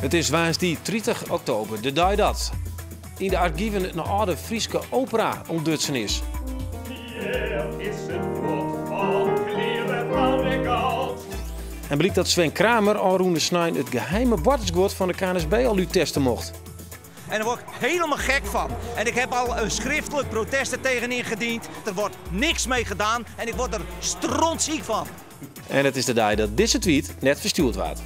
It is woansdei 30 oktober, de dei dat yn de argiven in âlde Fryske opera ûntdutsen is. En blykt dat Sven Kramer ôfrûne snein it geheime boartersguod fan de KNSB al útteste mocht. En daar word ik helemaal gek van. En ik heb al een schriftelijk protest er tegen ingediend. Er wordt niks mee gedaan en ik word er strontziek van. En it is de dei dat dizze tweet net ferstjoerd waard.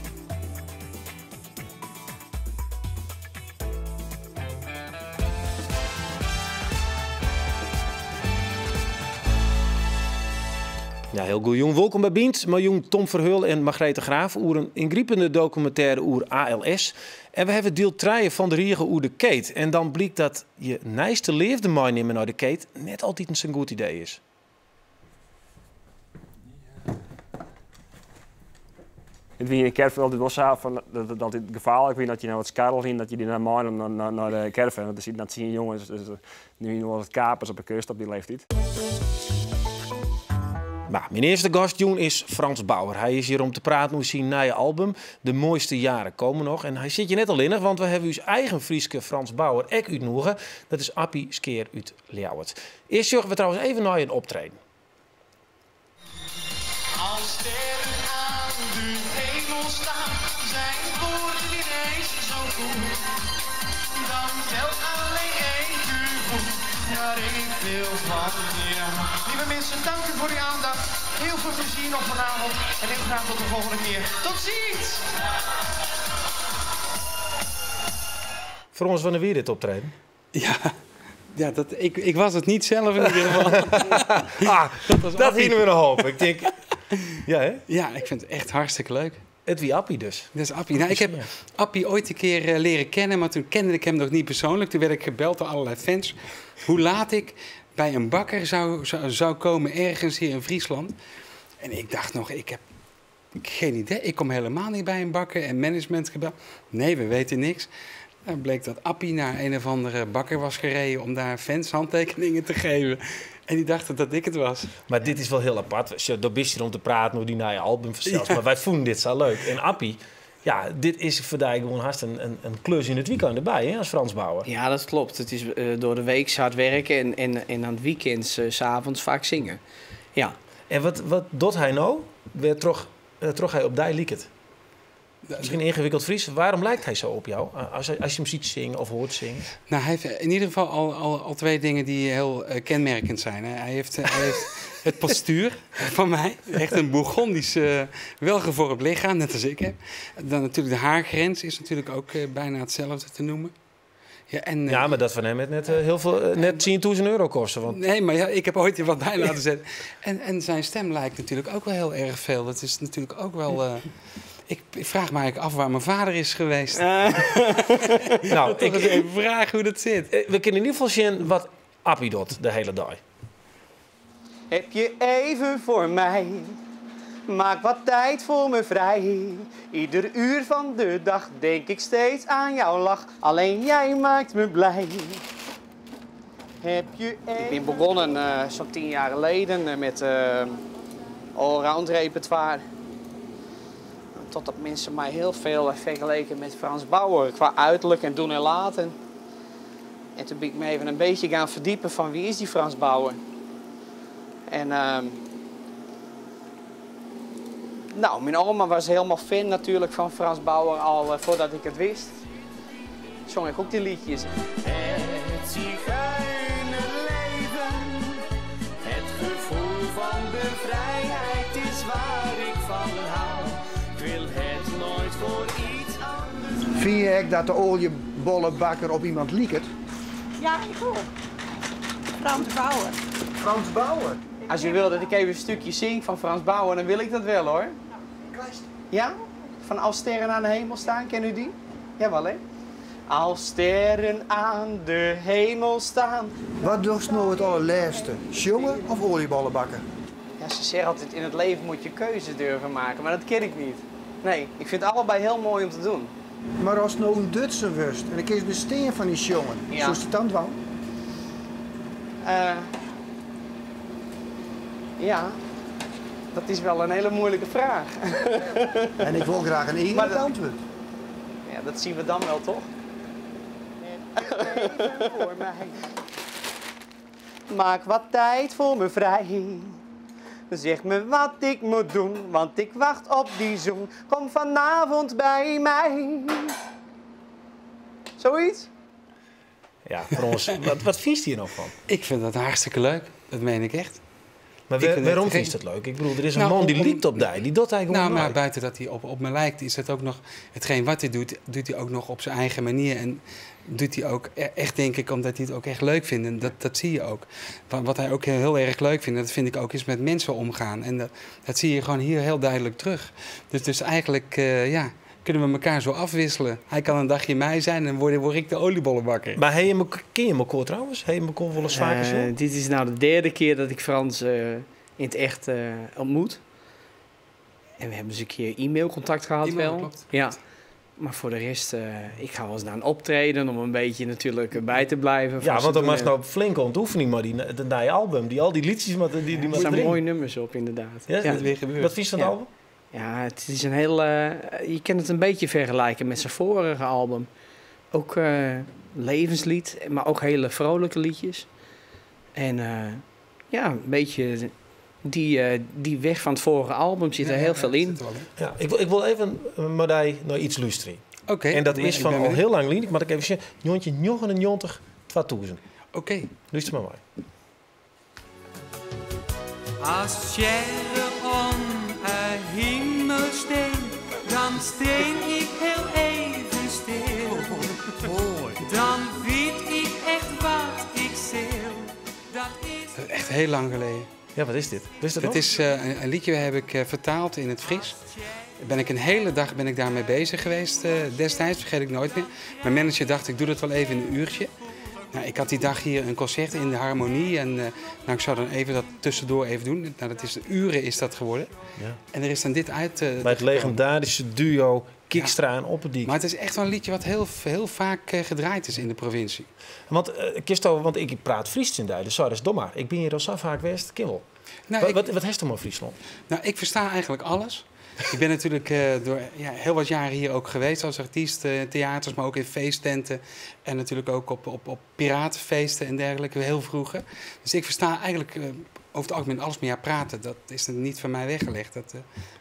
Ja, hiel goejûn. Wolkom by Bynt. Mei jûn Thom Verheul en Margreet de Graaf oer in yngripende dokumintêre oer ALS. En we hawwe diel trije fan de rige oer de keet. En dan blykt dat je neiste leafde meinimme nei de keet net altiten sa'n goed idee is. It wie yn de caravan altyd wol sa fan dat it altyd gefaarlik wie dat je nou wat skarrel hienen, dat je dy dan meinamen nei de caravan. Want der sieten dan tsien jonges, dus der wienen wol wat kapers op de kust op dy leeftiid. Mar myn earste gast jûn is Frans Bauer. Hy is hjir om te praten oer syn nije album De mooiste jaren komen nog. En hy sit hjir net allinnich, want we hawwe ús eigen Fryske Frans Bauer ek útnoege. Dat is Appie Skeer út Ljouwert. Earst sjogge we trouwens even nei in optreden. Als sterren aan de hemel staan, zijn woorden ineens zo goed. Dan telt alleen één gevoel, maar ik wil van jou. Lieve mensen, dank u voor uw aandacht. Heel veel plezier nog vanavond en heel graag tot de volgende keer. Tot ziens! Frans, wannear wie dit optreden? Ja, ja dat, ik, ik was het niet zelf in ieder geval. Ah, Dat was dat Appie. hiene we noch hope. Ik tink, ja, hè? Ja, ik vind het echt hartstikke leuk. It wie Appie dus. Dat is Appie. Nou, ik heb Appie ooit een keer leren kennen, maar toen kende ik hem nog niet persoonlijk. Toen werd ik gebeld door allerlei fans. Hoe laat ik bij een bakker zou komen ergens hier in Friesland. En ik dacht nog, ik heb geen idee. Ik kom helemaal niet bij een bakker en management gebeld. Nee, we weten niks. Dan bleek dat Appie naar een of andere bakker was gereden om daar fans handtekeningen te geven. En die dachten dat ik het was. Maar dit is wel heel apart. Sjoch, do bist hjir om te praten oer dyn nije album fansels. Ja. Mar wy fûnen dit sa leuk. En Appie, ja, dit is foar dy gewoan hast in klus yn it wykein derby, hè, as Frans Bauer. Ja, dat klopt. It is door de week hard werken en aan het weekend 's avonds vaak zingen. Ja. En wat docht hy no? Wêrtroch hy op dy liket? Miskien yngewikkeld Frysk. Waarom lijkt hij zo op jou? Als je hem ziet zingen of hoort zingen? Nou, hij heeft in ieder geval al twee dingen die heel kenmerkend zijn. Hè. Hij heeft het postuur van mij. Echt een Bourgondisch, welgevormd lichaam, net als ik heb. Dan natuurlijk de haargrens is natuurlijk ook bijna hetzelfde te noemen. Ja, en Ja, maar dat van hem het net heel veel, net 10.000 euro kosten. Want Nee, maar ja, ik heb ooit wat bij laten zetten. En zijn stem lijkt natuurlijk ook wel heel erg veel. Dat is natuurlijk ook wel... Ik vraag me eigenlijk af waar mijn vader is geweest. Toch eens even vragen hoe dat zit. We kunnen in ieder geval zien wat Appie doet de hele dag. Heb je even voor mij? Maak wat tijd voor me vrij. Ieder uur van de dag denk ik steeds aan jouw lach. Alleen jij maakt me blij. Heb je Ik ben begonnen zo'n 10 jaar geleden met allround repertoire. Totdat mensen mij heel veel vergeleken met Frans Bauer qua uiterlijk en doen en laten. En toen ben ik me even een beetje gaan verdiepen van wie is die Frans Bauer. En mijn oma was helemaal fan natuurlijk van Frans Bauer al voordat ik het wist. Zong ik ook die liedjes. Het zigeunerleven, het gevoel van de vrijheid is waar ik van hou. Ik wil het nooit voor iets anders. Vind je ook dat de oliebollenbakker op iemand lieket? Ja, ik ook. Frans Bauer. Frans Bauer? Als je wil dat ik even een stukje zing van Frans Bauer, dan wil ik dat wel hoor. Ja? Van Als sterren aan de hemel staan, ken u die? Jawel hè? Als sterren aan de hemel staan. Wat doe je nou het allerlaatste? Jongen of oliebollen bakken? Ja, ze zeggen altijd in het leven moet je keuze durven maken, maar dat ken ik niet. Nee, ik vind het allebei heel mooi om te doen. Maar als het nou een Duitse worst en ik is de steen van die jongen, zoals de tand wou? Ja, dat is wel een hele moeilijke vraag. En ik wil graag een eerlijk antwoord. Ja, Ja, dat zien we dan wel, toch? Even voor mij. Maak wat tijd voor me vrij. Zeg me wat ik moet doen, want ik wacht op die zoen. Kom vanavond bij mij. Zoiets? Ja, Frans, wat viest hier nou van? Ik vind dat hartstikke leuk. Dat meen ik echt. Maar Ik vind het waarom geen- vind je het leuk? Ik bedoel, er is een Nou, man die liekt op die doet eigenlijk Nou, gewoon maar nooit. buiten dat hij op me lijkt, is het ook nog... Hetgeen wat hij doet, doet hij ook nog op zijn eigen manier. En doet hij ook echt, denk ik, omdat hij het ook echt leuk vindt. En dat zie je ook. Wat hij ook heel erg leuk vindt, en dat vind ik ook, is met mensen omgaan. En dat zie je gewoon hier heel duidelijk terug. Dus eigenlijk, ja, kunnen we elkaar zo afwisselen. Hij kan een dagje mij zijn en word ik de oliebollenbakker. Maar hey, ken je elkaar trouwens? Hey, je elkaar wel eens vaker zo? Dit is nou de derde keer dat ik Frans in het echt ontmoet. En we hebben eens een keer e-mailcontact gehad E-mail, wel. klopt. Ja. Maar voor de rest, ik ga wel eens naar een optreden om een beetje natuurlijk bij te blijven. Ja, Van want dan ze mag doen, nou flink ontoefening, maar die nieuwe album, die al die liedjes, maar die Er maar staan erin. mooie nummers op, inderdaad. Ja, Ja. Dat weer gebeurt. Wat vind je van het Ja. album? Ja, het is een heel. Je kan het een beetje vergelijken met zijn vorige album. Ook levenslied, maar ook hele vrolijke liedjes. En ja, een beetje die weg van het vorige album zit er Ja, heel ja, veel ja, in. zit er wel in. Ja, ik wil even, Marij, naar iets luisteren. Oké. En dat is ik van ben al benieuwd. heel lang lien. Maar ik even zeggen, 1990, 2000. Oké. Luister maar maar. Als sterren om een hemel steen, dan steen ik heel even stil. Dan weet ik echt wat ik zil. Dat is Dat is echt heel lang geleden. Ja, wat is dit? Wist dat Het nog? is een liedje heb ik vertaald in het Fries. Ben ik een hele dag ben ik daarmee bezig geweest destijds, vergeet ik nooit meer. Mijn manager dacht, ik doe dat wel even in een uurtje. Nou, ik had die dag hier een concert in de Harmonie en ik zou dan even dat tussendoor even doen. Nou, dat is uren is dat geworden. Ja. En er is dan dit uit. Bij het gekomen. legendarische duo Kikstra en Opperdijk. Maar het is echt wel een liedje wat heel, heel vaak gedraaid is in de provincie. Want, Kisto, want ik praat Fries in daar, dus sorry, dat is dom maar. Ik ben hier al zo vaak geweest, Kimmel. Nou, Wat ik, wat heeft er maar Friesland? Nou, ik versta eigenlijk alles. Ik ben natuurlijk door heel wat jaren hier ook geweest als artiest, theaters, maar ook in feesttenten. En natuurlijk ook op piratenfeesten en dergelijke, heel vroeger. Dus ik versta eigenlijk over het algemeen alles. Maar ja, praten, dat is niet van mij weggelegd.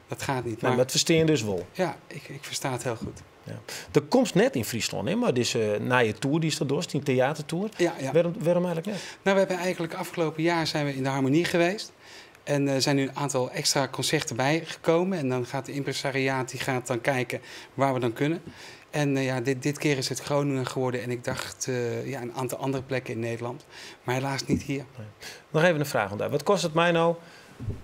Dat gaat niet. Maar Maar dat verstaan dus wel. ja, ik versta het heel goed. Ja. Er komt net in Friesland, hè, maar deze na je tour die is dat door, die theatertour. Ja, ja. Waarom eigenlijk net? Nou, we hebben eigenlijk afgelopen jaar zijn we in de Harmonie geweest. En er zijn nu een aantal extra concerten bijgekomen. En dan gaat de impresariaat die gaat dan kijken waar we dan kunnen. En ja, dit keer is het Groningen geworden. En ik dacht een aantal andere plekken in Nederland. Maar helaas niet hier. Nee. Nog even een vraag om daar. Wat kost het mij nou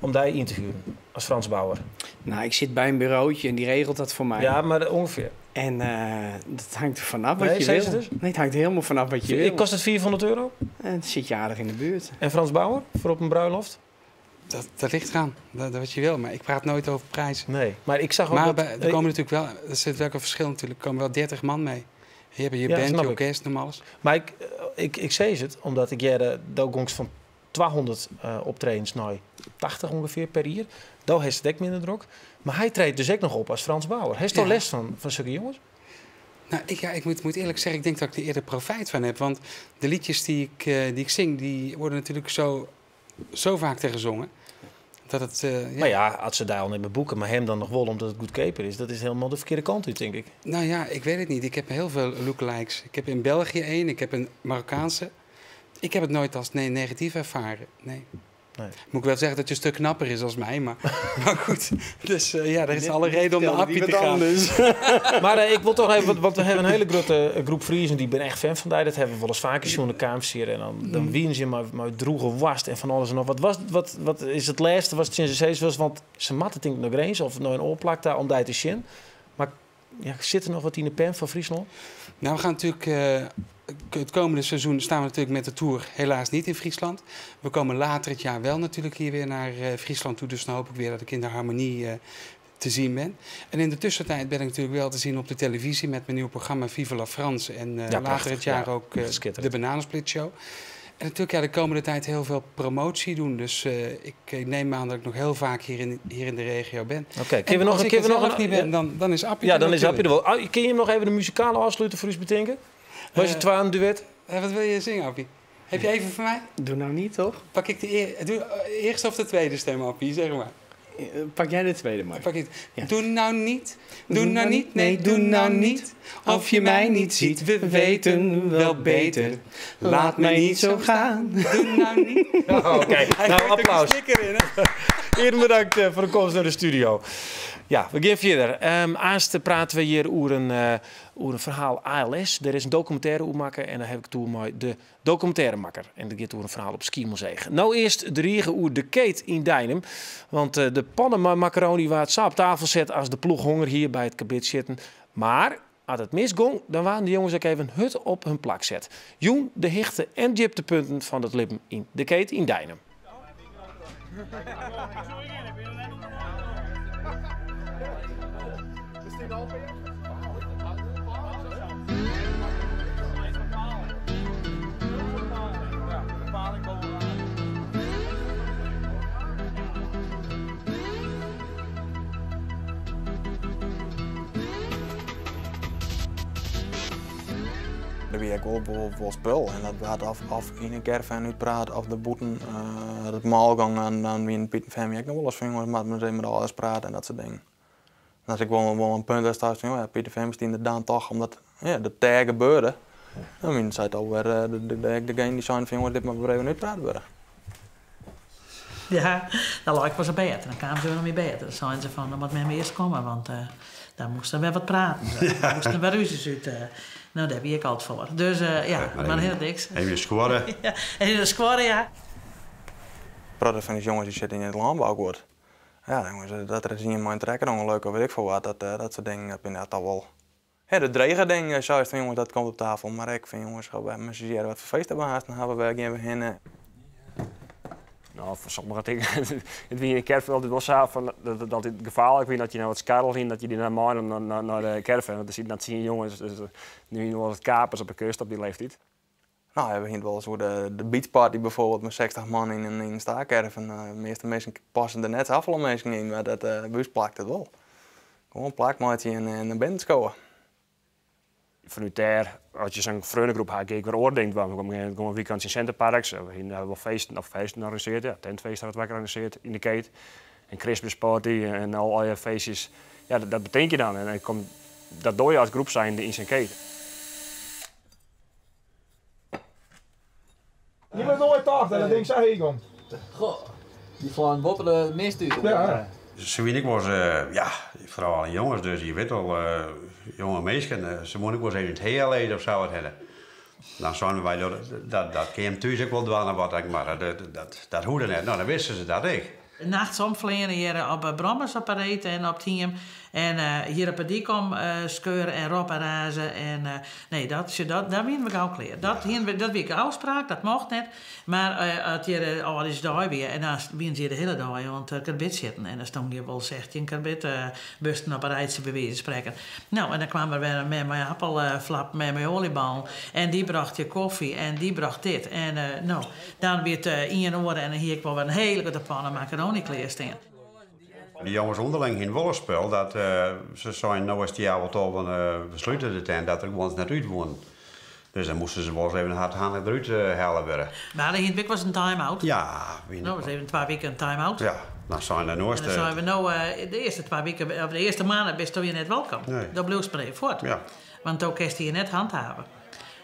om daar in te huren als Frans Bauer? Nou, ik zit bij een bureautje en die regelt dat voor mij. Ja, maar ongeveer. En dat hangt er vanaf wat Nee, je zei wil. ze dus? Nee, het hangt helemaal vanaf wat je wil. Kost het €400? En dan zit je aardig in de buurt. En Frans Bauer voor op een bruiloft? Dat ligt eraan, dat wat je wil. Maar ik praat nooit over prijzen. Nee, maar ik zag ook Maar dat... er komen natuurlijk wel, er zit wel een verschil natuurlijk. Er komen wel 30 man mee. Je hebt je Ja, band, snap je ik. orkest, noem alles. Maar ik zei het, omdat ik jaren de van 200 optredens naar 80 ongeveer per jaar. Daar heeft het ook minder druk. Maar hij treedt dus ook nog op als Frans Bauer. Hij is toch Ja. les van zulke jongens? Nou, ik moet eerlijk zeggen, ik denk dat ik er eerder profijt van heb. Want de liedjes die ik zing, die worden natuurlijk zo vaak tegen gezongen. Dat het, ja. Maar ja, als ze daar al niet meer boeken, maar hem dan nog wel omdat het goedkoper is. Dat is helemaal de verkeerde kant uit, denk ik. Nou ja, ik weet het niet. Ik heb heel veel lookalikes. Ik heb in België één, ik heb een Marokkaanse. Ik heb het nooit als negatief ervaren. Nee. Nee. Moet ik wel zeggen dat je een stuk knapper is als mij, maar goed. Dus ja, er is alle reden om naar Appie te gaan. Maar ik wil toch even, want we hebben een hele grote groep Friesen die ben echt fan van die. Dat hebben we wel eens vaker zien in de Kamer hier. En dan wien ze maar droege wast en van alles en nog. Wat is het laatste was het sinds de zees was? Want ze matten denk ik nog eens of nog een oorplak daar om daar te zien. Maar ja, zit er nog wat in de pen van Friesland? Nou, we gaan natuurlijk... Het komende seizoen staan we natuurlijk met de Tour helaas niet in Friesland. We komen later het jaar wel natuurlijk hier weer naar Friesland toe. Dus dan hoop ik weer dat ik in de Harmonie te zien ben. En in de tussentijd ben ik natuurlijk wel te zien op de televisie met mijn nieuw programma Vive la France. En Ja, later prachtig. het jaar Ja, ook schitterend. de Bananensplit Show. En natuurlijk, ja, de komende tijd heel veel promotie doen. Dus ik neem aan dat ik nog heel vaak hier in de regio ben. Oké, En kunnen we nog als een ik keer er nog zelf een niet ben, dan is Appie Ja, er dan is Appie er natuurlijk. wel. Ah, kun je hem nog even de muzikale afsluiten voor u bedenken? Was het een duet? Wat wil je zingen, Appie? Heb je even voor mij? Doe nou niet, toch? Pak ik de eerste of de tweede stem, Appie, zeg maar. Pak jij de tweede maar. Pak ik. Doe nou niet, doe nou niet, nee, doe nou niet. Of je mij niet ziet, we weten wel beter. Laat mij niet zo gaan. Doe nou niet. Oké, Hij nou gooit ook een applaus. snicker in, hè? Eerder bedankt voor de komst naar de studio. Ja, we gaan verder. Aanste praten we hier over een verhaal ALS. Er is een documentaire over maken en daar heb ik toe met de documentairemakker. En dat gaat over een verhaal op Skiermûntseach. Nou eerst de rige oer de keet in Deinum. Want de pannen met macaroni waar het zo op tafel zet als de ploeg honger hier bij het kabit zitten. Maar als het misgong, dan waren de jongens ook even hut op hun plak zet. Joen, de hichte en dieptepunten van het libben in de keet in Deinum. Der wie ek wol spul en dat waard of yn in caravan útpraat of de bûten it maalgong en dan wie Piet en Femi ek noch wolris fan jonges, moat men ris mei de âlders prate en dat soort dingen. En as ik wol in punt is fan, ja, Piet en Femi steane der dan toch, omdat, ja, dat dêr gebeurde. Dan wiene sy alwer degene dy't seine fan jonges, dit moat wer even útpraat wurde. Ja, dan lag ik was op bed. En dan kwamen ze weer naar mijn bed. En dan zeiden ze van, dan moet men eerst komen, want daar moesten we wat praten. Daar moesten we ruzies uit. Nou, daar ben ik altijd voor. Dus ja, maar heel niks. Even scoren. Ja, even scoren, ja. Praten fan dy jonges dy sitte yn it lânbouguod. Ja, jonges, dat der is ien mei in trekkerongeluk of weet ik veel wat, dat soort dingen heb je net al wel. Ja, de drege dingen, zo is het van, jongens, dat komt op tafel. Maar ik vind, jongens, we hebben met z'n wat voor feest hebben haast, dan hebben we geen heen. Nou, voor sommige dingen. Het wie in de caravan altijd wel zo van dat het gevaarlijk wie dat je nou wat skarrel in, dat je die naar mij naar de caravan. Want dat zien jongens, dus, nu nog wat kapers op de kust op die leeftijd. Nou, we hebben wel eens hoe de beachparty bijvoorbeeld met 60 man in een staakerven. De meeste mensen passen er net zoveel mensen in, maar dat bus plakt het wel. Gewoon een plakmaatje en een band scoren. Vanuit daar, als je zo'n vriendengroep had, ik weer oordenkt, want we komen gewoon weekend in Center Parcs. We hebben wel feesten, of feesten georganiseerd, ja, tentfeesten hadden we georganiseerd in de keet. En Christmas party en al je feestjes. Ja, dat bedenk je dan. En dan komt, dat doe je als groep zijnde in zijn keten. Je bent nooit toch dat het ding zo heen komt. Goh, die vlaan boven de mist uit. Ja. Ze ik was, ja, vooral alle jongens, dus je weet wel, jonge mensen, ze moeten ook wel eens even het heel eten of zo wat hebben. Dan zouden wij dat kun je hem thuis ook wel doen, wat ik maar dat hoorde net. Nou, dan wisten ze dat ik. Nachts omvliegen hier op brommers op het en op team. En hier op het dik om skeuren en rob en razen. En nee, dat wienen we gauw klaar. Dat, hier, dat wie ik afspraak, dat mocht net. Maar het hier, oh, dat is daar weer. En dan wien ze hier de hele dag, want er karbit zitten. En dan stond je wel 16 karbit busten op een rijtje bij wijze van spreken. Nou, en dan kwam er weer met mijn appelflap, met mijn oliebal. En die bracht je koffie en die bracht dit. En nou, dan werd het in orde en dan hier kwam een hele grote pannen macaroni klaar staan. Die jongens onderling in wel een spel dat ze zijn nou eens die avond al van we sluiten de tent dat er gewoon net uit wonen. Dus dan moesten ze wel eens even hard handen eruit halen worden. Maar de week was een time-out. Ja, wie Nou, was even 2 weken een time-out. Ja, dan zijn er nooit. En dan zijn we nou de eerste 2 weken, of de eerste maanden bist je net welkom. Nee. Dat bleef maar voort. Ja. Want ook kerst je net handhaven.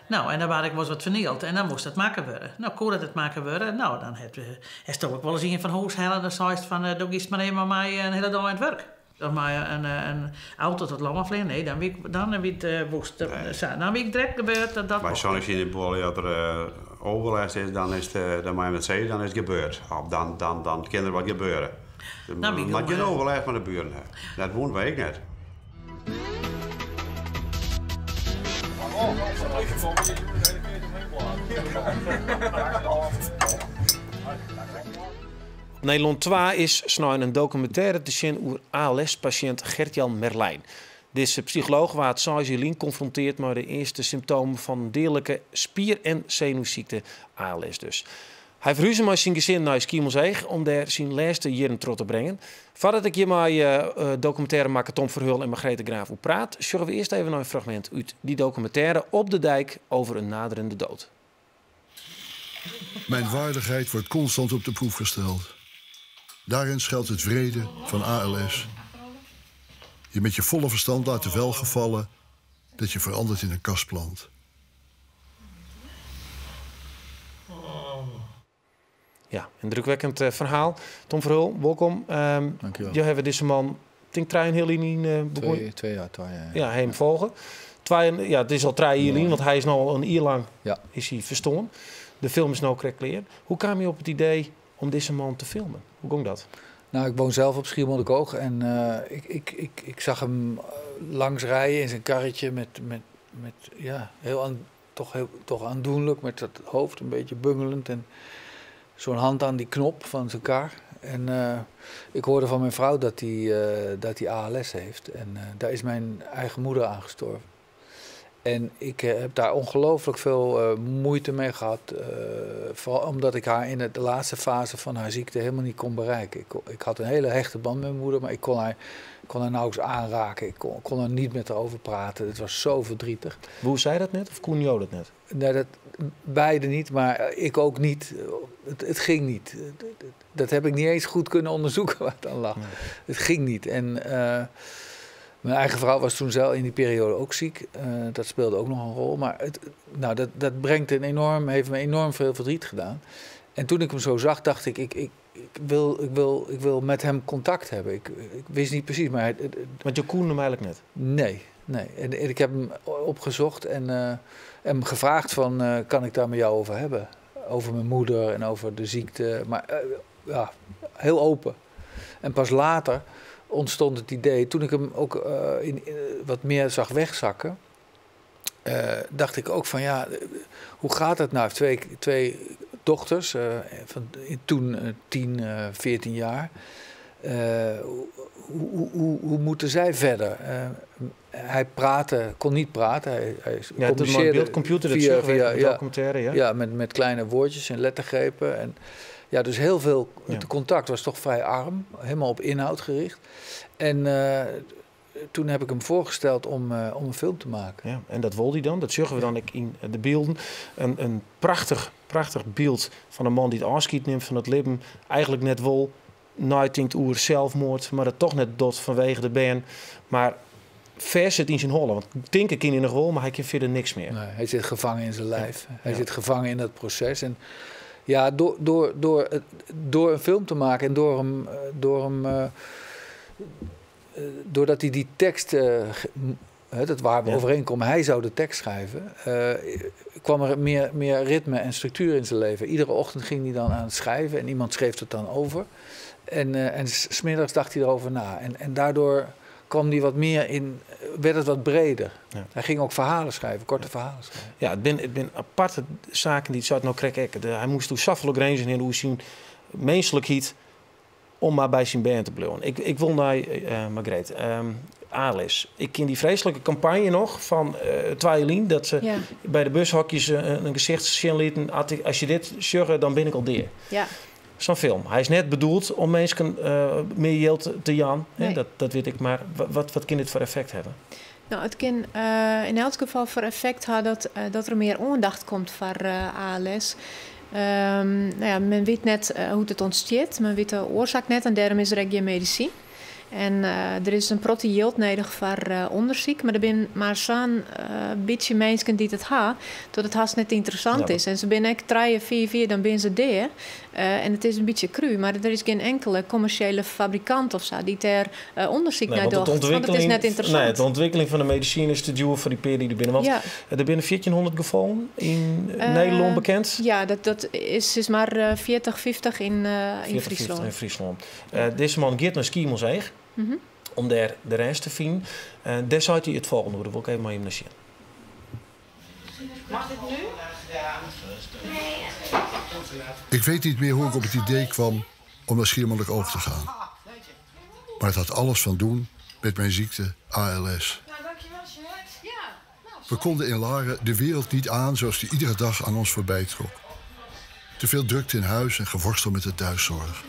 Nou, en dan waar ik was wat vernield en dan moest het maken worden. Nou, koe dat het maken worden. Nou, dan heb je toch ook wel eens een van huis halen. Dan zei het van, doe eens maar even mij een hele dag aan het werk. Of maar een auto tot Lammervleen. Nee, dan wie ik, dan wie het woest. Nee. Zo, dan wie ik direct gebeurd, dat Maar mocht. zoals je in de boel dat er overlast is, dan is het, dan moet je met zee, dan is het gebeurd. Of dan kan er wat gebeuren. Nou, wie Maar doen, geen overlast met de buren hebben. Dat woont wij ik net. Op Nederland 2 is snel een documentaire te zien over ALS-patiënt Gert-Jan Merlijn. Dizze psycholooch waard seis jier lyn konfronteard mei de earste symptomen fan in deadlike spier en senuwsykte, ALS dus. Hy ferhuze mei syn gesin nei Skiermûntseach om dêr syn lêste jierren troch te bringen. Foardat ik hjir mei dokumintêremakker Tom Verheul en Margreet de Graaf oer praat, sjogge we earst even nei in fragmint út dy dokumintêre Op de dijk over een naderende dood. Mijn waardigheid wordt constant op de proef gesteld. Daarin schuilt het wrede van ALS. Je met je volle verstand laten welgevallen dat je verandert in een kasplant. Ja, yndrukwekkend ferhaal. Tom Verheul, wolkom. Dankjewel. Jo hawwe dizze man, tink trijenheal jier lyn begûn. Twee, 2 jaar. Ja, him folge. Twa, ja, it is al 3 jier lyn, want hy is no al in jier lang is hy ferstoarn. De film is no krekt klear. Hoe kaam je op it idee om dizze man te filmen? Hoe gong dat? Nou, ik woon zelf op Schiermonnikoog en ik zag hem langs rijden in zijn karretje met ja, heel, toch aandoenlijk, met dat hoofd een beetje bungelend en zo'n hand aan die knop van zijn kar. En ik hoorde van mijn vrouw dat hij ALS heeft en daar is mijn eigen moeder aan gestorven. En ik heb daar ongelooflijk veel moeite mee gehad. Vooral omdat ik haar in de laatste fase van haar ziekte helemaal niet kon bereiken. Ik had een hele hechte band met mijn moeder, maar ik kon haar nauwelijks aanraken. Ik kon er niet met haar over praten. Het was zo verdrietig. Hoe zei dat net of kon jou dat net? Nee, beide niet, maar ik ook niet. Het ging niet. Dat heb ik niet eens goed kunnen onderzoeken waar het aan lag. Het ging niet. En mijn eigen vrouw was toen zelf in die periode ook ziek. Dat speelde ook nog een rol. Maar nou, dat heeft me enorm veel verdriet gedaan. En toen ik hem zo zag, dacht ik, ik wil met hem contact hebben. Ik wist niet precies, maar... Want je kon hem eigenlijk net? Nee, nee. En ik heb hem opgezocht en hem gevraagd van, kan ik daar met jou over hebben? Over mijn moeder en over de ziekte. Maar ja, heel open. En pas later ontstond het idee, toen ik hem ook wat meer zag wegzakken, dacht ik ook van ja, hoe gaat het nou? Hij heeft twee dochters, van toen 10, 14 jaar. Hoe moeten zij verder? Hij praatte, kon niet praten. Hij Ja, het communiceerde beeldcomputer, dat zag we in de documentaire, ja. Ja, met kleine woordjes en lettergrepen. En, ja, dus heel veel, het contact was toch vrij arm, helemaal op inhoud gericht. En toen heb ik hem voorgesteld om een film te maken. Ja, en dat wilde hij dan, dat zagen we dan ook in de beelden. Een prachtig, prachtig beeld van een man die het afscheid neemt van het leven. Eigenlijk net wol, neitinkt oer zelfmoord, maar dat toch net doet vanwege de bern. Maar vers zit in zijn holle, want tinke kan hij nog wel, maar hij kan verder niks meer. Nee, hij zit gevangen in zijn lijf. Hij zit gevangen in dat proces. En ja, door een film te maken en doordat hij die tekst, hè, dat waar we overeenkomen, hij zou de tekst schrijven, kwam er meer ritme en structuur in zijn leven. Iedere ochtend ging hij dan aan het schrijven en iemand schreef het dan over. En 's middags dacht hij erover na. En daardoor kwam hij wat meer in, werd het wat breder. Hij ging ook verhalen schrijven, korte verhalen schrijven. Ja, het ben aparte zaken die het zou nou krek Hij moest toen safolle grinzen in hoe zijn menselijkheid om maar bij zijn band te blijven. Ik wil naar Margreet. ALS. Ik ken die vreselijke campagne nog van Twaalin, dat ze bij de bushokjes een gezicht zien lieten. Als je dit sjogge, dan ben ik al deer. Zo'n film. Hij is net bedoeld om mensen meer geld te jaan. Hè? Nee. Dat weet ik. Maar wat kan dit voor effect hebben? Nou, het kan in elk geval voor effect hebben dat er meer aandacht komt voor ALS. Nou ja, men weet net hoe het ontstaat, men weet de oorzaak net en daarom is er ook geen medicijn. En er is een protte jild nedich foar ûndersyk, mar der binne mar sa'n bytsje minsken dy't it ha, dat it hast net ynteressant is. En se binne ek 3, 4, 4, dan binne se dea. En it is in bytsje kru, mar der is gjin inkelde kommersjele fabrikant of sa dy't dêr ûndersyk Nee, nei want docht. het Want it is net ynteressant. Nee, de ûntwikkeling fan de medisinen is te djoer foar dy pear dy't der binne. Want der binne 1400 gefallen yn Nederlân bekend. Ja, dat is mar 40, 50 yn 40, Fryslân. 50 yn Fryslân. Dizze man giet nei Skiermûntseach om dêr de rêst te finen. Dêr sei hy it folgjende oer. Dêr wol ik even mei jim nei sjen. Mag dit nu? Ik weet niet meer hoe ik op het idee kwam om naar Schiermonnikoog te gaan. Maar het had alles van doen met mijn ziekte ALS. We konden in Laren de wereld niet aan zoals die iedere dag aan ons voorbij trok. Te veel drukte in huis en geworstel met de thuiszorg.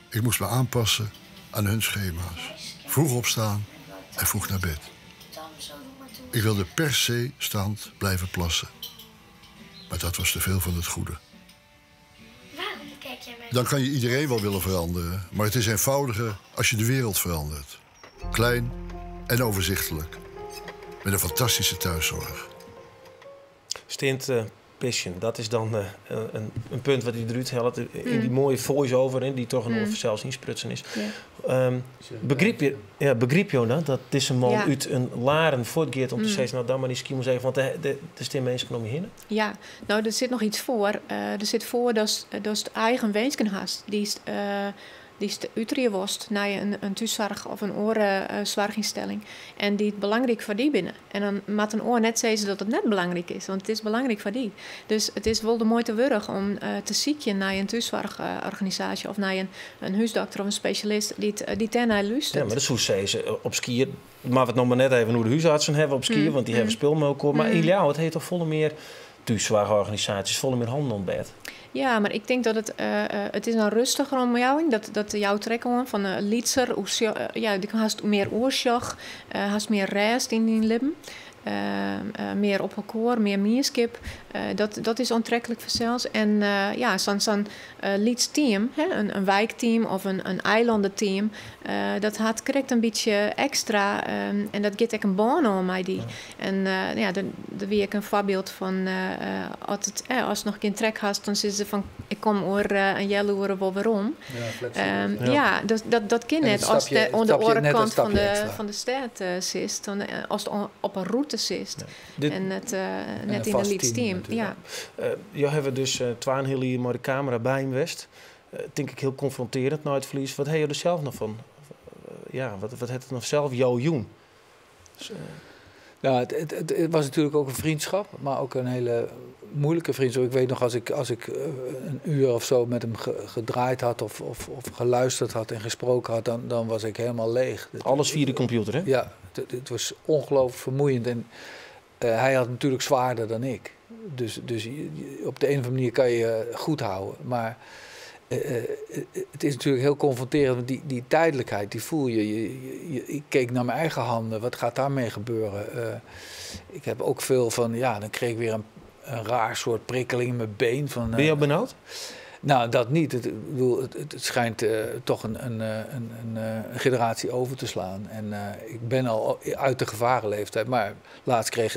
Ik moest me aanpassen aan hun schema's. Vroeg opstaan en vroeg naar bed. Ik wilde per se staand blijven plassen. Maar dat was te veel van het goede. Waarom kijk jij mij Dan kan je iedereen wel willen veranderen, maar het is eenvoudiger als je de wereld verandert. Klein en overzichtelijk. Met een fantastische thuiszorg. Steand pisjen, dat is dan een punt wat hij eruit haalt. In die mooie voice-over, in die toch een zelfs insprutsen is. Begreep je dat? Dat deze man uit een Laren voortgeeft om te zeggen, nou dan maar die ski moet even, want de stem mensen om je heen. Ja, nou er zit nog iets voor. Er zit voor dat het eigen wensken hast. Die is, die is de uiterje naar een thuiszorg of een orenzorginstelling. En die het belangrijk voor die binnen. En dan moet een oor net zeggen dat het net belangrijk is. Want het is belangrijk voor die. Dus het is wel de moeite waard om te ziekje naar een thuiszorgorganisatie of naar een huisdokter of een specialist die daarnaar luistert. Ja, maar dat is hoe ze op skiën. Maar we het nog maar net even hoe de huisartsen hebben op skiën, want die hebben spul met elkaar. Maar in jou, het heet toch volle meer thuiszorgorganisaties, volle meer handen om bed. Ja, maar ik denk dat het is een rustiger omjouwing. Dat jou trek om van een lietser, ja, die haast meer oorzaak, haast meer rest in die leven. Meer op elkaar, meer meerskip. Dat is aantrekkelijk voor zelfs. En ja, zo'n Leeds team, hè, een wijkteam of een eilandenteam, dat had correct een beetje extra. En dat geeft ook een baan om mij die. En ja, daar wie ik een voorbeeld van. Als het nog geen trek had, dan zitten ze van ik kom oor een jelle wel waarom. Ja, flexibel. Ja, dat kan net als de aan de orenkant van de stad zit, dan als het op een route zit. Ja. En het net in een Leeds team. Ja. Jou hebben dus Twaan heel hier maar de camera bij hem west. Denk ik heel confronterend naar het verlies. Wat heb je er zelf nog van? Ja, wat heeft het nog zelf jouw joen? Dus, Ja, het was natuurlijk ook een vriendschap, maar ook een hele moeilijke vriendschap. Ik weet nog, als ik een uur of zo met hem gedraaid had of geluisterd had en gesproken had, dan was ik helemaal leeg. Alles via de computer, hè? Ja, het was ongelooflijk vermoeiend. En hij had natuurlijk zwaarder dan ik. Dus op de een of andere manier kan je goed houden. Maar het is natuurlijk heel confronterend, want die tijdelijkheid, die voel je. Ik keek naar mijn eigen handen, wat gaat daarmee gebeuren? Ik heb ook veel van, ja, dan kreeg ik weer een raar soort prikkeling in mijn been. Van, Ben je al benauwd? Nou, dat niet. Het schijnt toch een generatie over te slaan. En ik ben al uit de gevarenleeftijd. Maar laatst kreeg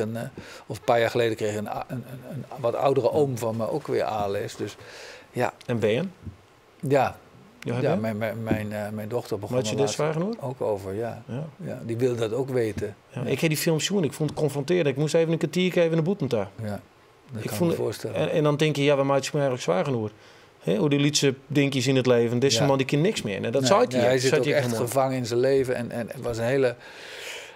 of een paar jaar geleden kreeg een wat oudere oom van me ook weer ALS. Dus ja. En ben je? Ja. Ja, mijn dochter begon er laatst ook over, ja. Ja. Die wilde dat ook weten. Ja, ik heb die film zien, ik vond het confronterend. Ik moest even een kwartier even een boete daar. Ja, dat ik kan vond me voorstellen. En dan denk je, ja, we maken me eigenlijk zwaar genoeg. He, hoe die lietse dingetjes in het leven. Deze man die kan niks meer. En dat nee, zou nee, hij zit ook echt gevangen in zijn leven. En het was een hele,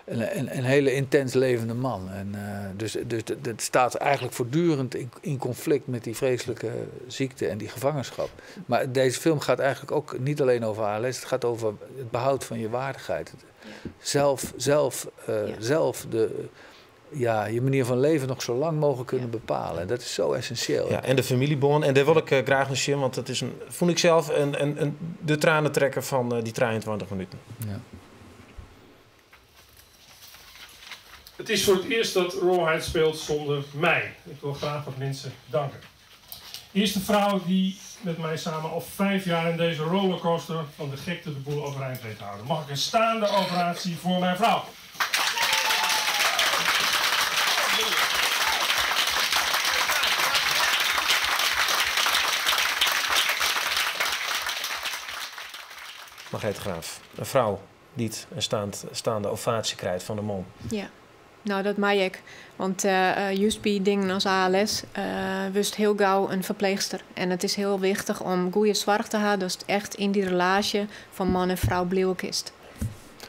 een hele intens levende man. En, dus dat staat eigenlijk voortdurend in conflict met die vreselijke ziekte en die gevangenschap. Maar deze film gaat eigenlijk ook niet alleen over ALS. Het gaat over het behoud van je waardigheid. Zelf de... Ja, je manier van leven nog zo lang mogelijk kunnen bepalen. Dat is zo essentieel. Ja, en de familiebond. En daar wil ik graag naar zien, want dat is een, vond ik zelf de tranentrekker van die 23 minuten. Ja. Het is voor het eerst dat Rawhide speelt zonder mij. Ik wil graag wat mensen danken. Eerst de vrouw die met mij samen al 5 jaar in deze rollercoaster van de gekte de boel overeind weet te houden. Mag ik een staande operatie voor mijn vrouw? Margreet Graaf, een vrouw die een staande ovatie krijgt van de man. Ja, nou dat maak ik. Want juist bij dingen als ALS wist heel gauw een verpleegster. En het is heel wichtig om goede zorg te hebben, dat het echt in die relatie van man en vrouw blijven is.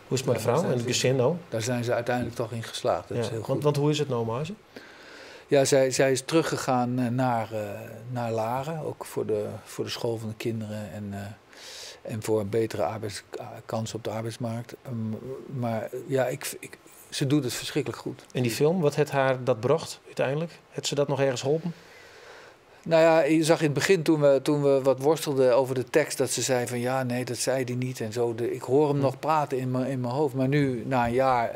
Hoe is het met de vrouw en het gezin nou? Daar zijn ze uiteindelijk toch in geslaagd. Dat is heel goed. Want hoe is het nou, Marge? Ja, zij is teruggegaan naar Laren, ook voor de school van de kinderen. En voor een betere arbeidskans op de arbeidsmarkt. Maar ja, ze doet het verschrikkelijk goed. En die film, wat het haar dat bracht uiteindelijk? Het ze dat nog ergens geholpen? Nou ja, je zag in het begin toen we wat worstelden over de tekst, dat ze zei van ja, nee, dat zei die niet en zo. Ik hoor hem nog praten in mijn hoofd. Maar nu, na een jaar,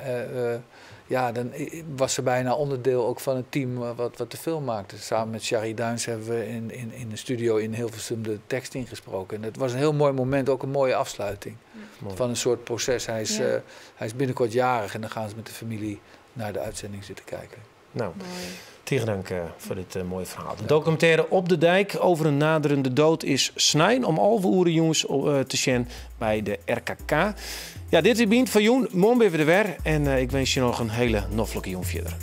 ja, dan was ze bijna onderdeel ook van het team wat de film maakte. Samen met Shari Duins hebben we in de studio in Hilversum de tekst ingesproken. En dat was een heel mooi moment, ook een mooie afsluiting van een soort proces. Hij is, hij is binnenkort jarig en dan gaan ze met de familie naar de uitzending zitten kijken. Nou, tegen dank voor dit mooie verhaal. De documentaire Op de Dijk over een naderende dood is snijn om alve oeren jongens te zien bij de RKK. Ja, dit is Bynt fan Jûn. Moarn binne we der wer. En ik wens je noch in hiele noflike jûn fierder.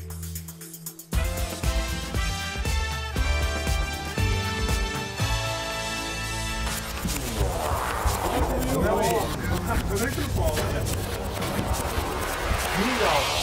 Niet al.